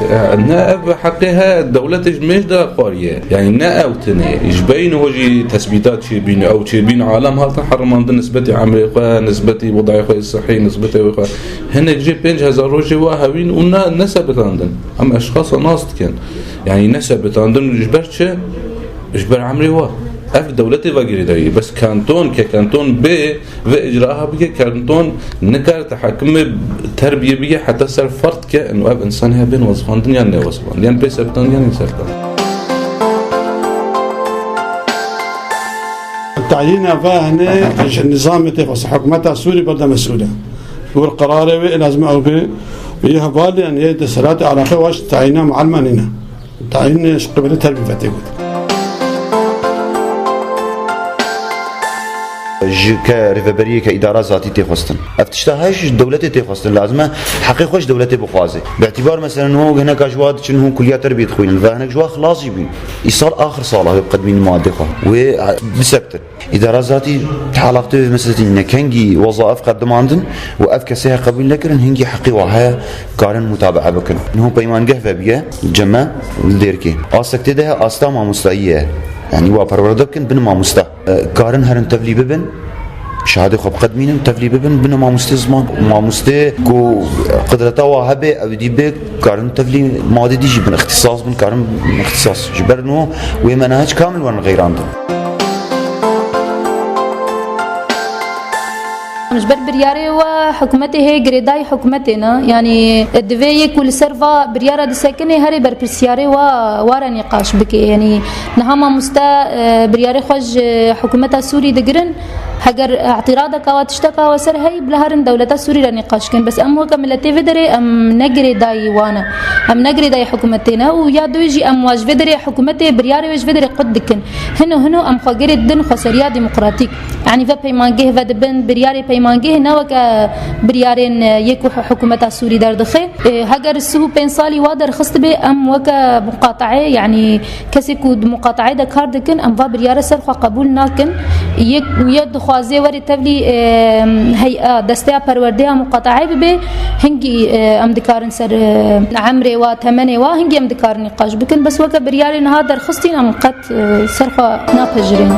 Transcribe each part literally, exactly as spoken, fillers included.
E, ne ev heqê he, dewletê ji mêj de xwariye. Yani ne ew tenê. Ji beynê ho jî tesbîtat çêbîn, ew çêbîn alem hatin herimandin nisbetî emrê xwe, nisbetî wedayê xwe sihî, nisbetê wê xwe. Hinek jî pênc hezar rojê wa hewîn û ne, ne sebitandin. Em eşxasa nas dikin. Yani ne sebitandin ji ber çi? Ji ber emrê wa. Ev dewletê ve girêdayî. Bes kanton ke kanton bê, vê icraha bike, kanton nikare tehekimê terbiyê bike heta ser ferd ke, û ev însanê hebên wezifandin yan newezifandin, yan pê sebitandin yan nêsebitandin. Tayîna ve hene ji nizamê tê xwestin, hikûmeta Sûrî berde mesûl e. Wir qerarê wê lazim ew bê. Yê hevalên yê desthilatê Iraqê wa ji tayîna mualliman nîne. Tayîn ji qibelê terbî ve tê gotin. Ji ke rêveberiyê ke îdara zatî tê xwestin. Ev tişta her ji dewletê tê xwestin. Lazim e heqê xwe ji dewletê bixwaze. Bi îtîbar, meselen, hûn hineka ji wa diçin, hûn kuliya terbiyê dixwînin. Ve hinek ji wa xilas jî bîn. Îsal axir sala wê biqedimînin madê xwe. Wê, e, bisebtin. Îdara zatî halaqtê wê meselê tî ne, kengî wezaif qedimandin û ev kesê he qebûl nekirin, hingî heqî wa heye karin mutabaa bikin. Niho peymangeh vebiye, ceme li Dêrkê. Astek tê de he, asta mamostayî ye. Yani wa perwerde bikin, bin mamosta. E, karin herin tevlî bibin, şehadê xwe biqedimînin, tevlî bibin, bin mamostê ziman. Mamostê ku qidreta wa hebe, ew dî bê, karin tevlî madê dî jî bin, îxtisas bin, karin îxtisas. Ji ber no wê menahec kamil werin xeyrandin. Ji ber biryarê we hikûmetê hê girêdayî hikûmetê ne. Yanî divê yê ku li ser va biryara disekine herê berpirsiyarê wa, wa re nîqaş bike. Yanî niha mamoste, e, biryarê xwe ji hikûmeta Sûrî digirin. Heger îtîradeka wa, tişteka wa ser heyî, bila herin dewleta Sûrî re nîqaş kin. Bes em weke miletê vê derê em ne girêdayî wan e. Em ne girêdayî hikûmetê ne û ya duwê jî em wa ji vê derê hikûmetê biryarê wê ji vê derê qut dikin. Hino hino em xwe girê didin xweseriya demokratîk. Yanî ve peymangeh ve dibin, biryarê peymangehê ne weke biryarên, e, yê ku hi-, hikûmeta Sûrî derdixe. E, heger sih û pênc salî wa derxistibê, em weke muqataê, yanî kesê ku di muqataê de kar dikin, em va biryare ser xwe qebûl nakin. Yek, yek dixwaze were tevlî, e, hey'a, desteya perwerdeya muqataê bibe, hingî, e, em dikarin ser, e, emrê wa, temenê wa, hingî em dikarin nîqaş bikin. Bes weke biryarê niha derxistîn, em qet, e, ser xwe napejirên.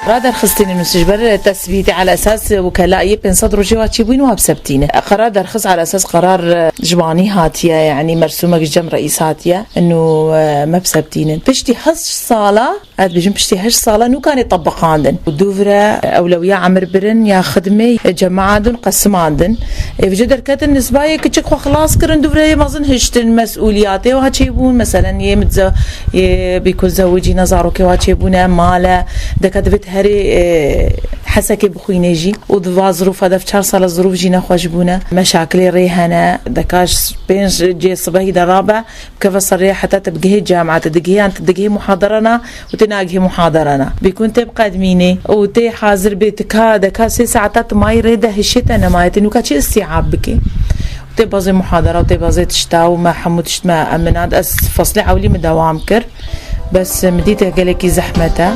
Qerar derxistîne nûsî ji ber tesbîtê ala esas wekela yê pênc sed rojê wa çêbûyîn wa bisebtîne. Qerar derxist ala esas qerar, e, ji wanî hatiye, yanî mersûmek ji cem reîs hatiye. Ino, e, me bisebtînin. Piştî heşt sala, ez dibêjim piştî heşt sala nûkanê tebiqandin. Û dûvre ewlewiya emir birin ya xidmê, e, cemaat din qesimandin. Ê vêce derketin nisbayê kiçik xwe xilas kirin, dûvre yê mezin hiştin, mesûliyatê wa çêbûn, meselen yê mit ze-, yê bîkûn zewicîne, zarokê wa çêbûne, male, deka divêt herê, e, hesekê bixwînê jî. Û di va zirûfa de çar sala zirûf jî nexweş bûne. Meşakilê rê hene, deka ji pênc cê sibehî de rabe, bikeve serê heta te bigihê cemaetê, digihê yan te digihê muhaderana û tê nagihê muhaderana. Bîkûn tê biqedmînê û tê hazir bê, tika deka sê saeta tu mayî rê de hişê te nemayê, tê nûka çi îstîab bikê? Û tê bazê muhadera û tê bazê tişta û me hemû tişt me eminand. Ez feslê ewlî min dewam kir. Bes min dît gelekî zehmet e.